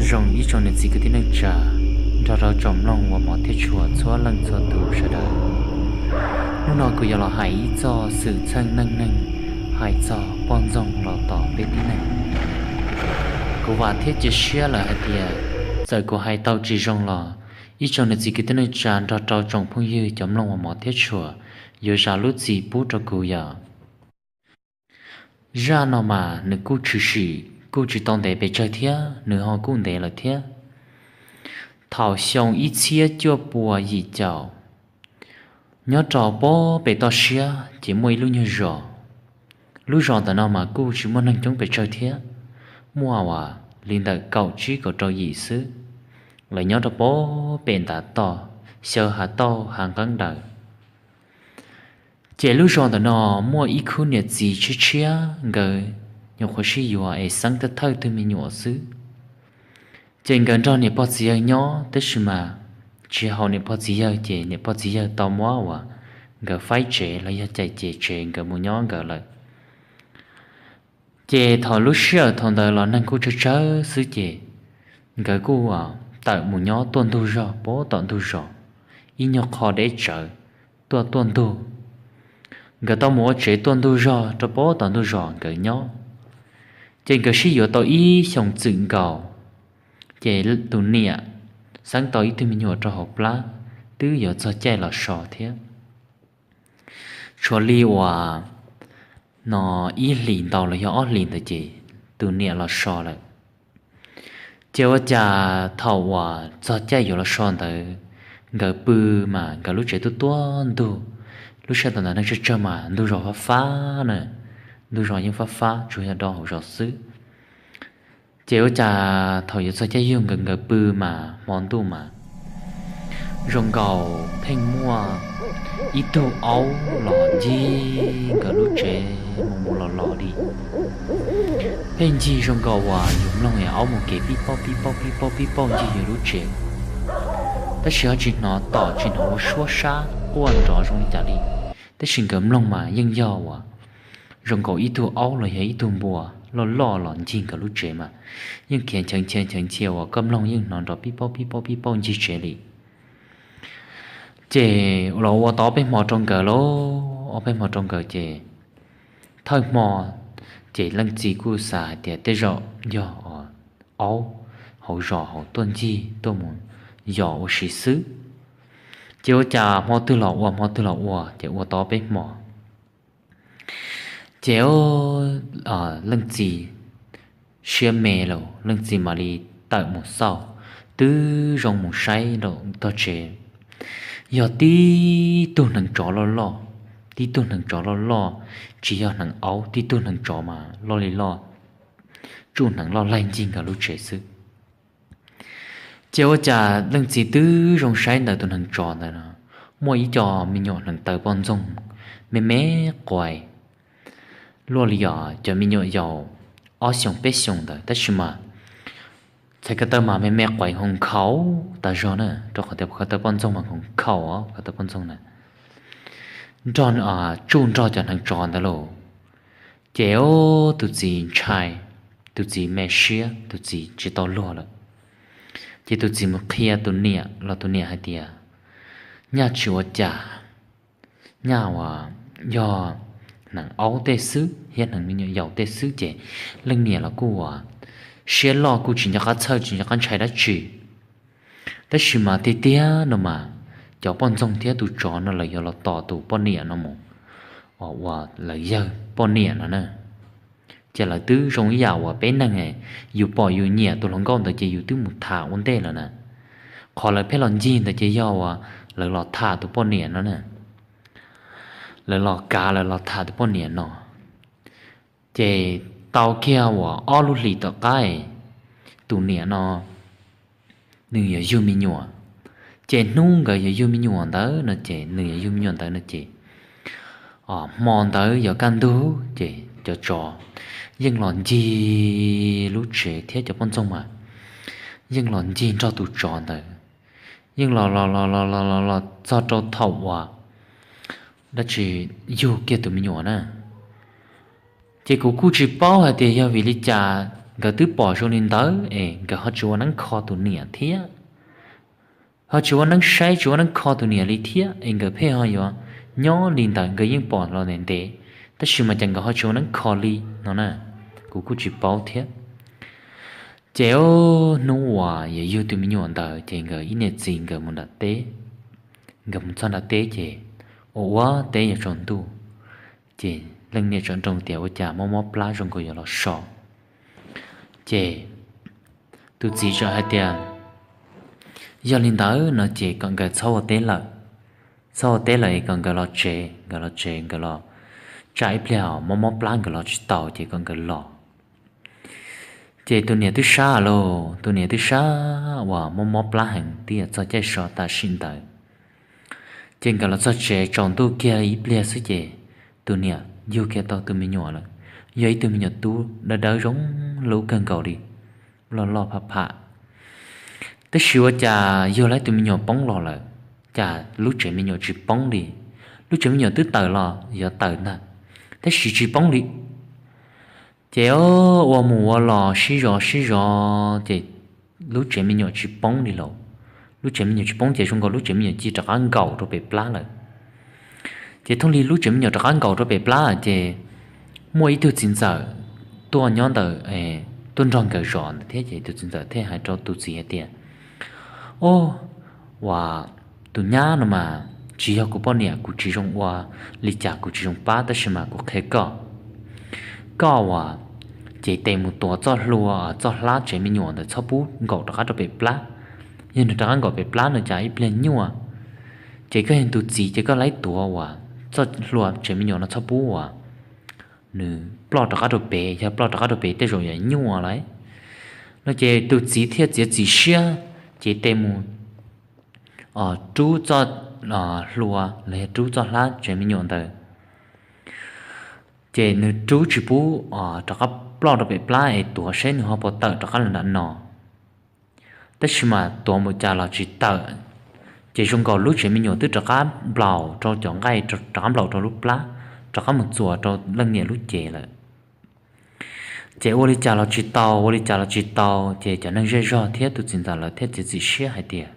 Zoo ib tsoom niam txiv kwv tij neej tsa nrog rau tsoom mloog uas hmov thiab tshua txhua leej txhua tus sawv daws. Hnub no kuv yuav los hais ib txoj xwm txheej neej neeg, hais txog poj ntxoog los tos peb tib neeg. Kuv vam thiab cia siab lawm hais tias txawm kuv hais tau tsis zoo los ib tsoom niam txiv kwv tij neej tsa nrog rau tsoom phooj ywg cov mloog uas hmov thiab tshua yuav zam lub txim pub rau kuv yom. Zaj no mas nws kuj tshwm sim kuj tsis tau ntev pes tsawg thiab, nws ho kuj ntev lawm thiab. Thaum xyoo ib txhiab cuaj puas yim caum, nyob rau pob pem toj siab ces muaj ib lub nyuag zos. Lub zos ntawm no mas kuj tsis muaj neeg coob pes tsawg thiab, muaj uas li ntawm kaum tsib kaum rau yim xwb. Lawv nyob rau pob pem ntav toj, xyaw hav tauj hav nqeeb daws. Ces lub zos ntawm no muaj ib khub niam txiv tshiab tshiab, nkawd nyuam qhuav sib yuav es xeeb thawj thawj tug me nyuam xwb. Ces nkawd nrog niam pog txiv yawg nyob, tab sis mas tsis haum niam pog txiv yawg, ces niam pog txiv yawg tau muab uas nkawd faib tsev los yog cais ces tsev nkawd mus nyob nkawd lawm. Ces thaum lub sij hawm thaum ntawd los neeg kuj tsawg tsawg xwb, ces nkawd kuj tawm mus nyob tuaj ntug zog pob tom ntug zos, ib nyuag qho deb tsawv tuaj tuaj ntug. Nkawd tau mus ua tsev tuaj ntug zog rau pob tom ntug zos nkawd nyob. Ces nkawd sib yuav tau ib xyoos txwm nkaus, ces tus niam xeeb tau ib tug me nyuam rau hauv plab, twb yuav txog caij los so thiab. Tshuav li uas no ib hlis ntau los yog ob hlis ntawd ces tus niam los so lawm. Ces ua cas thaum uas txog caij yuav los so ntawd, nkawd pw mas nkawd lub tsev tuaj tuaj ntug. Lub sij hawm ntawd neeg tsawg tsawg mas ntug zos fab fab na, ntug zos yeej fab fab tsuas yog do hauv zos xwb. Ces ua cas thaum yuav txog caij yug nkawd, nkawd pw mas hmo ntuj mas zoo nkaus pheej muaj ib tug aub los ncig nkawd lub tsev mus mus los los li. Pheej ncig zoo nkaus uas yus mloog aub mus kev pib pauj pib pauj pib pauj pib pauj ncig yus lub tsev, tab sis ho tsis hnov tom tsis hnov ua suab sab quaj nrov zoo li cas li. Tab sis nkawd mloog mas yeej yog uas zoo nkaus ib tug aub los yog ib tug npua loj loj los ncig nkawd lub tsev mas yeej khiav ncheev nchia ncheev nchia uas koj mloog yeej hnov nrov pib pauj pib pauj pib pauj ncig tsev li. Ces los ua tau ob peb hmo rau nkawd lauj, ob peb hmo rau nkawd ces thawj hmo ces leej txiv kuj xav hais tias tej zaum yog aub hauv zos hauv tuaj ncig tuaj mus yos ua si xwb. Ces ua cas hmo twg los ua hmo twg los ua ces ua tau ob peb hmo ces leej txiv siab me lawm, leej txiv mam li tawm mus xauj, twb zoo mus saib rau tog tsev, yog tib tug hneev tsov loj loj, tib tug hneev tsov loj loj, tsis yog hneev aub, tib tug hneev tsov mas loj li loj, tsuj hneev loj laig ncig nkawd lub tsev xwb. Ces ua cas leej txiv twb zoo saib ntawm tus hneev tsov ntawd no, muaj ib co me nyuam hneev taw poj ntxoog me me quav luaj li os, cov me nyuam yaus ob xyoos peb xyoos ntawd, tab sis mas txhais ko taw mas me me quav nkaus nkhaus tas zog na, rau qhov tias ko taw poj ntxoog mas nkaus nkhaus os, ko taw poj ntxoog na, nrog tsuj nrog cov hneev tsov ntawd lauj. Ces tus txiv ntshai, tus txiv me siab, tus txiv tsis tau luag lawm. Ces tus txiv mus qhia tus niam los tus niam hais tias, nyaj tsis ua cas, nyaj uas yog hneev aub tej xwb thiab hneev me nyuam yaus tej xwb ces leej niam los kuj uas siab loj kuj tsis nco qab txhawj tsis nco qab ntshai dab tsi. Tab sis mas tiag tiag no mas cov poj ntxoog thiab tus tsov no lawv yuav los tos tus poj niam no mus, uas lawv yawg poj niam no na. Ces lawv twb zoo ib yam uas peb neeg, yus pom yus nyiam tus hluas nkauj ntawd ces yus twb mus tham ua ntej lawm na. Qhov lawv pheej los ncig ntawd ces yog uas lawv los tham tus poj niam no na, lawv los kav lawv los tham tus poj niam no. Ces tau kiag uas ob lub hlis tom qab, tus niam no nws yuav yug me nyuam. Ces hnub nkawd yuav yug me nyuam ntawd no ces nws yuav yug me nyuam ntawd no ces hmo ntawd yog kaj ntug ces cov tsov yeej los ncig lub tsev thiab cov poj ntxoog mas yeej los ncig nrog tus tsov ntawd, yeej los los los los los los txog rau thaum uas dab tsi yug kiag tus me nyuam na. Ces kuv kuj tsis paub hais tias yog vim li cas nkawd twb pom zoo li ntawd es nkawd ho tsis ua neeb kho tus niam thiab, ho tsis ua neeb saib tsis ua neeb kho tus niam li thiab es nkawd pheej ho yuav nyob li ntawd, nkawd yeej pom los ntev ntev, tab sis mas cas nkawd ho tsis ua neeb kho li no na, kuv kuj tsis paub thiab. Ces hnub uas yuav yug tus me nyuam ntawd ces nkawd ib niam txiv nkawd mus nram teb. Nkawd mus txog nram teb ces ua ua teb yuav tsaus ntuj, ces leej niam tsam nroo tias ua cas mob mob plab zoo nkaus yuav los so. Ces tus txiv txawm hais tias yog li ntawd no ces kom nkawd txhob ua teb lawm, txhob ua teb lawm es kom nkawd los tsev, nkawd los tsev, nkawd los tsa ib pliag, mob mob plab nkawd los tsis tau ces kom nkawd los. Ces tus niam twb sab los, tus niam twb sab uas mob mob plab heev, twb yog txog caij so tam sim ntawd. Ces nkawd los txog tsev tsaus ntuj kiag ib pliag xwb ces tus niam yug kiag tau tus me nyuam lawm, yog ib tug me nyuam tub dawb dawb zoo lub kawg nkaus li, loj loj pham pham. Tab sis ua cas yug lawm tus me nyuam poob los lawm, cas lub tsev me nyuam tsis poob li. Lub tsev me nyuam twb tawm los yuav tawm ntag, tab sis tsis poob li. Ces ua mus ua los sib zov sib zov ces lub tsev me nyuam tsis poob li lawm. Lub tsev me nyuam tsis poob ces zoo nkaus lub tsev me nyuam cia rov qab nkaum rau pem plab lawm. Ces thooj li lub tsev me nyuam rov qab nkaum rau pem plab ces muaj ib tug txiv ntxawm tuaj nyob ntawm, tuaj nrog nkawd zov ntawd thiab ces tus txiv ntxawm thiaj hais rau tus txiv hais tias, Ob, uas tus nyab no mas tsis yog kuv poj niam, kuv tsis zoo ua li cas kuv tsis zoo pab, tab sis mas kuv qhia koj, koj uas ces tes mus tuav txoj hlua, txoj hlab tsev me nyuam ntawd txhob pub nkaum rov qab rau pem plab. Yog nws rov qab nkaum pem plab no cas ib pliag nyuaj, ces koj yog tus txiv ces koj laib tuav uas txoj hlua tsev me nyuam no txhob pub uas nws ploj rov qab rau pem, yog ploj rov qab rau pem tej zaum yuav nyuaj lawm no. Ces tus txiv thiaj txiav txim siab ces tes mus rub txoj hlua los yog rub txoj hlab tsev me nyuam ntawd. Ces nws rub tsis pub rov qab ploj rau pem plab es tuav seb nws ho puas tawm rov qab los nram no. Tab sis mas tuav npaum cas los tsis tawm, ces zoo nkaus lub tsev me nyuam twb rov qab nplaum rau cov nqaij, rov qab nplaum rau lub plab, rov qab mus txuas rau leej niam lub cev lawm. Ces ua li cas los tsis tau, ua li cas los tsis tau, ces cov neeg zej zog thiab tus txiv ntxawm lawv thiaj txiav txim siab hais tias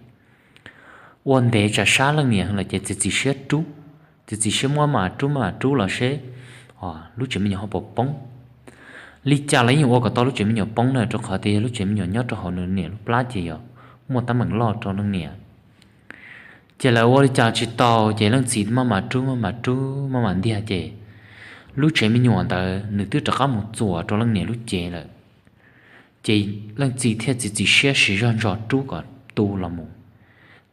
ua ntev tsam sab leej niam lawm ces txiav txim siab rub, txiav txim siab muab mam rub mam rub los seb lub tsev me nyuam ho puas poob. Li cas los yeej ua kom tau lub tsev me nyuam poob na, rau qhov tias yog lub tsev me nyuam nyob rau hauv nws niam lub plab ces yog muaj teeb meem loj rau leej niam. Ces lawv ua li cas tsis tau, ces leej txiv maj mam rub maj mam rub maj mam ntiag ces lub tsev me nyuam ntawd nws twb rov qab mus txuas rau leej niam lub cev lawm. Ces leej txiv thiaj txiav txim siab siv zog ntso rub kom tu los mus.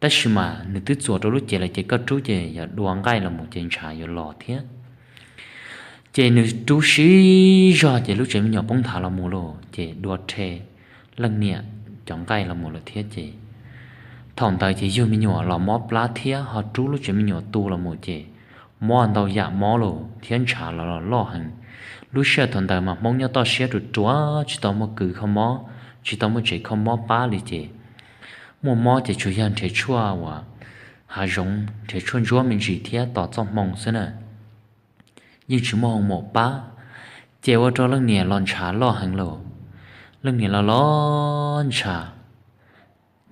Tab sis mas nws twb txuas rau lub cev lawm ces koj rub ces yog dua nqaij los mus ces ntshav yuav los thiab. Ces nws rub siv zog ces lub tsev me nyuam poob nthav los mus lawm ces dua rhe leej niam cov nqaij los mus lawm thiab ces thaum ntawd ces yug me nyuam los mob plab thiab ho rub lub tsev me nyuam tu los mus ces mob ntau yam mob lawm thiab ntshav los los loj heev. Lub sij hawm thaum ntawd mas Hmoob nyob toj siab ruam ruam, tsis tau muaj kws kho mob, tsis tau muaj tsev kho mob pab li ces muaj mob ces tsuas yog nrhiav tshuaj uas hav zoov, nrhiav tshuaj ntsuab me ntsis thiab tos txoj hmoo xwb na, yeej tsis muaj hoo maum pab. Ces ua rau leej niam los ntshav loj heev lawm, leej niam los los ntshav,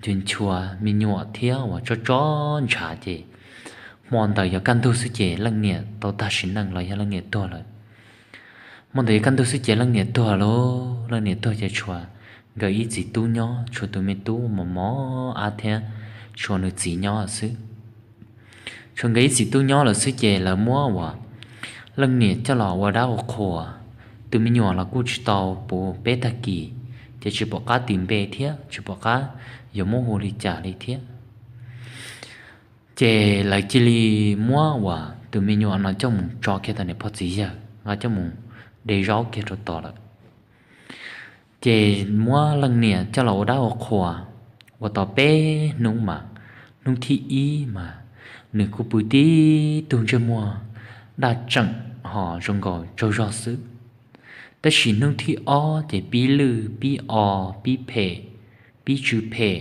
nchua nchua me nyuam thiab uas tsob tsob ntshav ces hmo ntawd yuav kaj ntug xwb ces leej niam tau tag sim neej los yog leej niam tuag lawm. Hmo ntawd yuav kaj ntug xwb ces leej niam tuag lawm, leej niam tuag ces tshuav nkawd ib txiv tub nyob, tshuav tus me tub mos mos ab thiab tshuav nws txiv nyob xwb. Tshuav nkawd ib txiv tub nyob lawm xwb ces lawv muab uas leej niam coj los ua dab ua qhuas. Tus me nyuam los kuj tsis tau puv peb tag kis, ces tsis pom qab tis npe thiab tsis pom qab yuav muab hu li cas li thiab. Ces lawv cia li muab uas tus me nyuam no coj mus tso kiag tom niam pog txiv yawg, nqa coj mus de zaub kiag rau tod lawm. Ces muab leej niam coj los ua dab ua qhuas, ua tau peb hnub mas, hnub thib ib mas nws kuj pw tib tug ntsej muag daj tseem ho zoo nkaus tsaug zog xwb. Tab sis hnub thib ob ces pib lwj pib o, pib phem, pib tsw phem.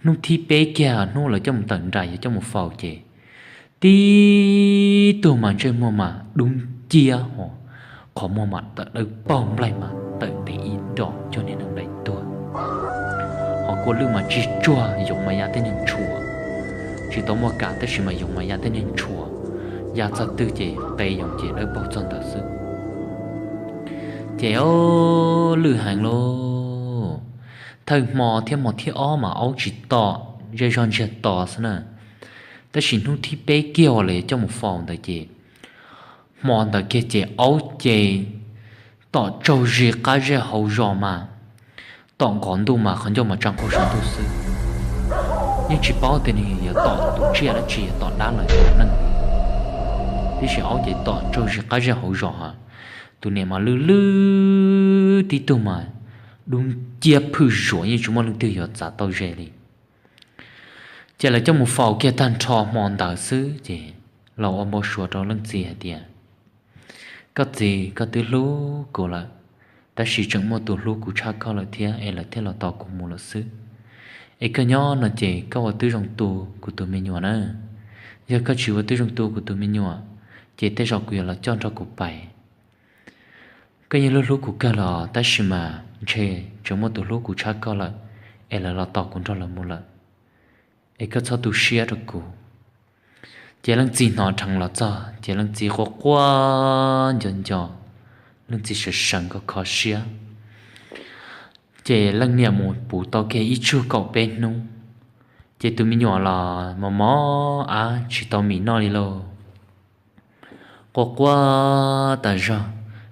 Hnub thib peb kiag hnub lawv coj mus tawm nraim yuav coj mus faus ces tib tug mas ntsej muag mas dub nciab, qhov muag mas tawm dawb paug, nplaig mas tawm ntev ib nrom cuag niag neeg daim tuag. Ho kua lwj mas tsis tsuag, yoov mas ya tej neeg tshuam, tsis tau muaj kam tab sis mas yoov mas ya tej neeg tshuam, ya txog twg ces qe yoov ces dawb paug txog ntawd xwb. Ces o, lwj heev lauj. Thawj hmo thiab hmo thib ob mas aub tsis tom, zej zog ntsiag to xwb na. Tab sis hnub thib peb kiag uas lawv coj mus faus ntawd ces hmo ntawd kiag ces aub ces tom tsaug zis qab zej hauv zos mas, tom nqov ntuj mas qhov ncauj mas tsa nqaug saum ntuj xwb. Yeej tsis paub tias nws yuav tom tus tsiaj dab tsi, yuav tom dab los yog neeg, tiam sis aub ces tom tsaug zis qab zej hauv zos. Tus niam mas lwj lwj tib tug mas dub nciab phwj zuav, yeej tsis muaj leej twg yuav txav tau ze li. Ces lawv coj mus faus kiag tag nrho hmo ntawd xwb ces los ua npau suav rau leej txiv hais tias, koj txiv, koj twb hlub kuv lawm, tab sis tseem muaj tus hlub kuv tshaj koj lawm thiab es lawv thiaj los tos kuv mus lawm xwb. Es koj nyob no ces koj ua tib zoo tu kuv tus me nyuam na. Yog koj tsis ua tib zoo tu kuv tus me nyuam, ces tej zaum kuv yuav los coj nrog kuv pais. Koj yeej hlub hlub kuv kawg los tab sis mas ntshe tseem muaj tus hlub kuv tshaj koj lawm, es lawv los tos kuv nrog lawv mus lawm. Es koj txhob tu siab rau kuv. Ces leej txiv hnov dheev los txog ces leej txiv quaj quaj nco nco, leej txiv sawv seev kho kho siab. Ces leej niam mus puv tau kiag ib tsug kaum peb hnub, ces tus me nyuam los mos mos ab tsis tau mis noj li lauj. Quaj quaj tas zog,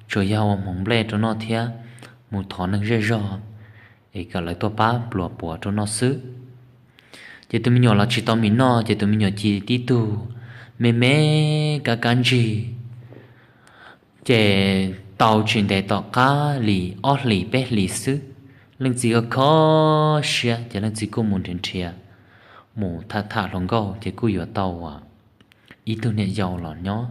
tsuas yog ua hmoov nplej rau noj thiab mus thov neeg zej zog es kom lawv tuaj pab pluas puav rau noj xwb. Ces tus me nyuam los tsis tau mis noj ces tus me nyuam ci tib tug me me kab kab ntsig. Ces tau tsis ntev tom qab li ob hlis peb hlis xwb, leej txiv kho kho siab ces leej txiv kuj mus nrhiav nrhiav, mus tham tham hluas nkauj ces kuj yuav tau ib tug niam yau los nyob.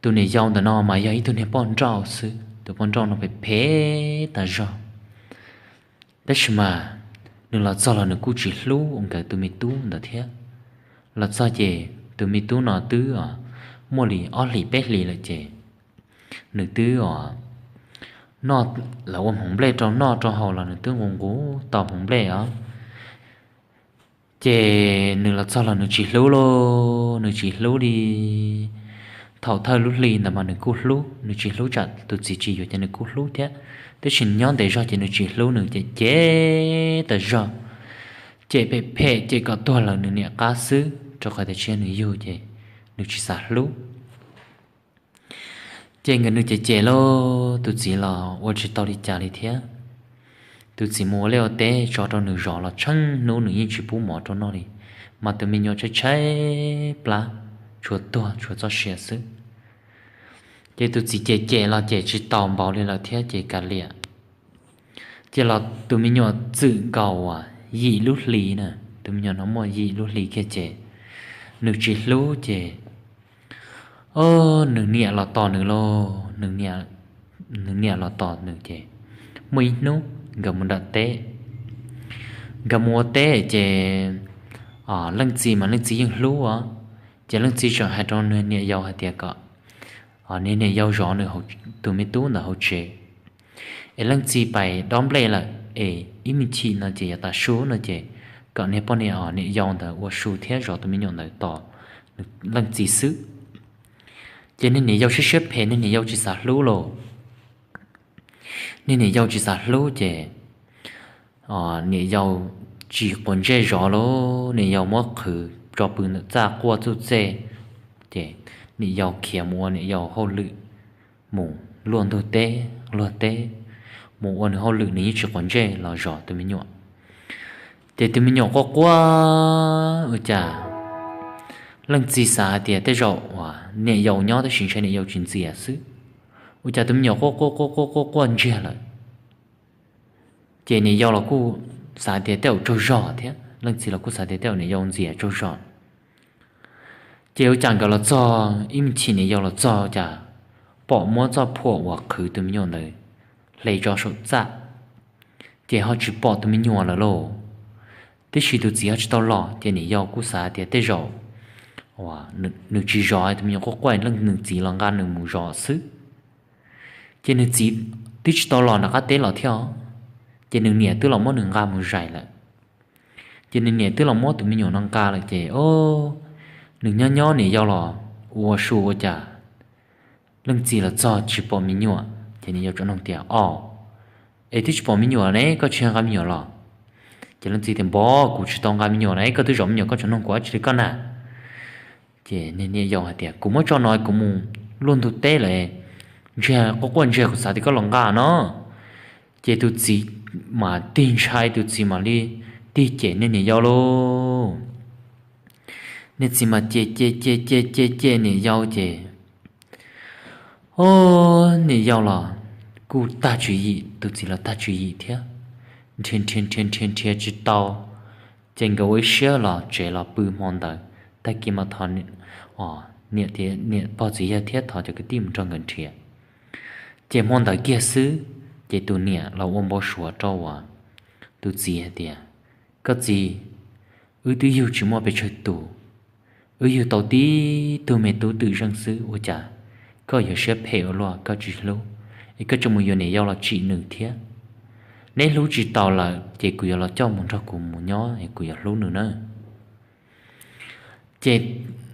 Tus niam yau ntawm no mas yog ib tug niag poj nrauj xwb, tus poj nrauj no phem phem tas zog. Tab sis mas nws los txog los nws kuj tsis hlub nkawd tus me tub ntawd thiab. Los txog ces tus me tub no twb muaj li ob hlis peb hlis lawm ces nws twb noj, lawv ua hmoov nplej rau noj rau haus los nws twb nqus nqus tau hmoov nplej os. Ces nws los txog los nws tsis hlub lauj, nws tsis hlub li. Thaum thawj lub hli ntawd mas nws kuj hlub, nws tsis hlub tsam tus txiv tsis yuav ces nws kuj hlub thiab, tab sis nyob ntev zog ces nws tsis hlub, nws cem cem tas zog, cem phem phem cem kom tuag lawm nws niam qab xwb, rau qhov tias tsis yog nws yug ces nws tsis xav hlub. Ces nkawd nws cem cem lauj, tus txiv los ua tsis tau li cas li thiab. Tus txiv mus ua liaj ua teb tso rau nws zov los tsheej hnub nws yeej tsis pub mov rau noj li, mas tus me nyuam tshaib tshaib plab, tshuav tuag tshuav txoj sia xwb. Ces tus txiv cem cem los cem tsis tau npaum li lawm thiab ces kav liam. Ces los tus me nyuam txwm nkaus yim lub hli na, tus me nyuam no muaj yim lub hli kiag ces nws tsis hlub ces, o, nws niam los tos nws lauj, nws niam los tos nws ces muaj ib hnub nkawd mus nram teb, nkawd mus ua teb ces leej txiv mas leej txiv yeej hlub os, ces leej txiv tseem hais rau nws niam yau hais tias kom niag niam yau zov nws tus me tub ntawm hauv tsev, es leej txiv pais dob nplej lawm es ib me chim no ces yuav tas su no ces kom niag poj niam niam yau ntawd ua su thiab zov tus me nyuam ntawd tos leej txiv xwb. Ces niag niam yau siab siab phem, niag niam yau tsis xav hlub lauj. Niag niam yau tsis xav hlub ces niam yau tsis quav ntsej zov lauj, niam yau muab qhwv tso pw ntawm txaj quaj txuj txej, ces niam yau khiav mus ua niam yau hauj lwm, mus luaj ntug teb luag teb, mus ua nws hauj lwm, nws yeej tsis quav ntsej los zov tus me nyuam. Ces tus me nyuam quaj quaj ua cas leej txiv xav hais tias tej zaum uas niam yau nyob tab sis ntshai niam yau tsis ntxias xwb, ua cas tus me nyuam quaj quaj quaj quaj quaj quaj ntsiag lawm. Ces niam yau los kuj xav tias tej zaum tsaug zog thiab, leej txiv los kuj xav tias tej zaum niam yau ntxias tsaug zog. Ces ua cas nkawd los txog ib me chim niam yau los txog cas pom muab txoj phuam uas qhwv tus me nyuam ntawd hle tso saum txaj, ces ho tsis pom tus me nyuam lawm lauj. Tiam sis tus txiv ho tsis tau los ces niam yau kuj xav tias tej zaum nws tsis zov, tus me nyuam quaj quaj leej nws txiv los nqa nws mus zov xwb. Ces nws txiv twb tsis tau los nram qab teb los thiab, ces nws niam twb los muab nws nqa mus zais lawm. Ces nws niam twb los muab tus me nyuam no nqa lawm ces o, nws nyob nyob niam yau los ua su ua cas leej txiv los txog tsis pom me nyuam. Ces niam yau tsom noog tias, O, es twb tsis pom me nyuam ne, koj tsis nqa me nyuam los? Ces leej txiv tias, Npov, kuv tsis tau nqa me nyuam na, koj twb zov me nyuam koj tsom noog kuv dab tsi li koj na? Ces niam yau hais tias, Kuv muab tso no kuv mus luaj ntug teb lawm, ntsiag quaj quaj ntsiag kuv xav tias koj los nqa no. Ces tus txiv mas tig ntshai, tus txiv mam li tig cem niam yau lauj. Niag txiv mas cem cem cem cem cem cem niam yau ces, o, niam yau los kuj tag tswv yim, tus txiv los tag tswv yim thiab, nrhiav nrhiav nrhiav nrhiav nrhiav tsis tau. Ces nkawd ua ib siab los tsev los pw hmo ntawd, tag kis mas thov niam, niam pog txiv yawg thiab thov cov kwv tij mus nrog nkawd nrhiav. Ces hmo ntawd kiag xwb, ces tus niam los ua npau suav rau tus txiv hais tias, Koj txiv, wb twb yug tsis muaj pes tsawg tus, wb yug tau tib tug me tub twm zeej xwb, ua cas koj yuav siab phem ua luaj, koj tsis hlub, es koj tseem mus yuav niam yau los tsim nws thiab. Neb hlub tsis tau lawm ces kuv yuav los coj mus nrog kuv mus nyob es kuv yuav hlub nws na. Ces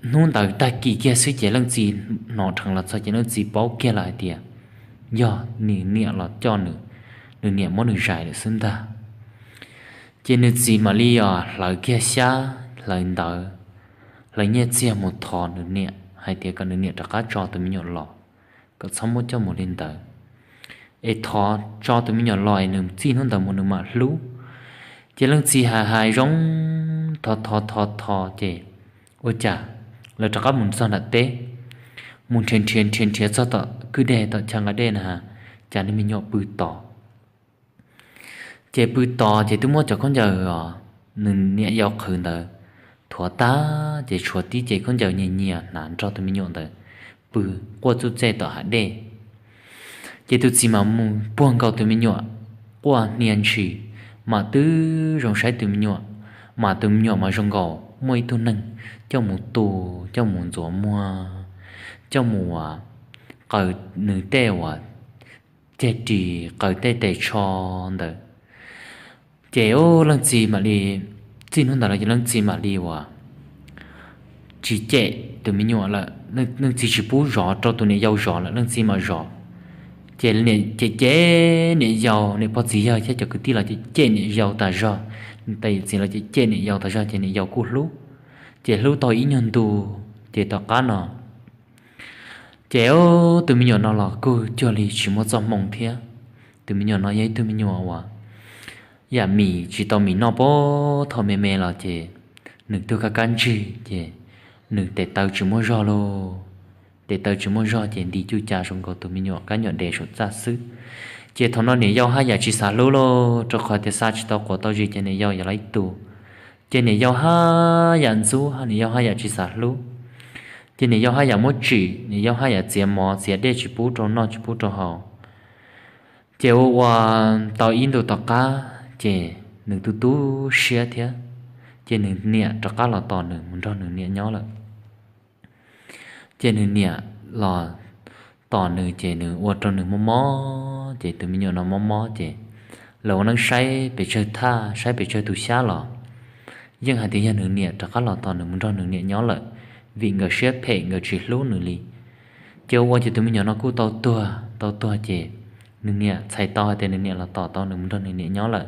hnub ntawd tag kis kiag xwb ces leej txiv hnov dheev los txog ces leej txiv paub kiag lawm hais tias yog nws niam los coj nws, nws niam muab nws zais lawm xwb ntag. Ces nws txiv mam li os hlawv kiag xyab hlawv ntawv, hlawv nyiaj txiag mus thov nws niam hais tias kom nws niam rov qab tso tus me nyuam los, kom txhob muab coj mus li ntawd, es thov tso tus me nyuam los es nws txij hnub ntawd mus nws mam hlub. Ces leej txiv hais hais zoo, thov thov thov thov ces ua cas lawv rov qab mus txog nram teb, mus nrhiav nrhiav nrhiav nrhiav txog tom kwj deg tom chaw nqa dej na, cas niag me nyuam pw tod. Ces pw tod ces twb muab cov khaub ncaws os nws niam yau qhwv ntawd thuav tag ces tshuav tib ce khaub ncaws nyias nyias hnav nrog tus me nyuam ntawd pw quaj txuj txej tom hav dej. Ces tus txiv mam mus puag nkaus tus me nyuam quaj hnia ntshis, mam twb zoo saib tus me nyuam, mas tus me nyuam mas zoo nkaus muaj ib tug neeg coj mus tu, coj mus ntxuav muag, coj mus qaws nws tej uas ceg ris, qaws tej tes tsho ntawd. Ces leej txiv mam li, txij hnub ntawd los ces leej txiv mam li uas tsis cem tus me nyuam lawm, leej txiv tsis pub zov rau tus niam yau zov lawm, leej txiv mam zov. Ces cem cem niam yau, niam pog txiv yawg thiab cov kwv tij los cem cem niam yau tas zog, niam tais yawm txiv los cem cem niam yau tas zog ces niam yau kuj hlub. Ces hlub tau ib nyuag ntu, ces tom qab no ces tus me nyuam no los kuj cuag li tsis muaj txoj hmoo thiab. Tus me nyuam no yog ib tug me nyuam uas yam mis tsis tau mis noj pab thaum me me los ces nws tug kab kab ntsig ces nws tes taw tsis muaj zog lauj. Tes taw tsis muaj zog ces nti cuj ca zoo nkaus tus me nyuam kab nyuam dev saum txaj xwb. Ces thaum no niam yau haj yam tsis xav hlub lauj, rau qhov tias xa tsis tau quav tau zis ces niam yau yog lawv ib tug. Ces niam yau haj yam ntxub, niam yau haj yam tsis xav hlub. Ces niam yau haj yam muab tsim, niam yau haj yam txiav mov txiav dej tsis pub rau noj tsis pub rau haus. Ces ua ua tau ib ntu tom qab ces nws tu tu siab thiab, ces nws niam rov qab los tos nws mus nrog nws niam nyob lawm. Ces nws niam los tos nws ces nws ua rau nws mob mob, ces tus me nyuam no mob mob ces lawv ua neeb saib pes tsawg thaj, saib pes tsawg tus xyab los yeej hais tias yog nws niam rov qab los tos nws mus nrog nws niam nyob lawm, vim nkawd siab phem nkawd tsis hlub nws li. Ces ua ua ces tus me nyuam no kuj tau tuag, tau tuag ces nws niam txhais tau hais tias nws niam los tos tau nws mus nrog nws niam nyob lawm.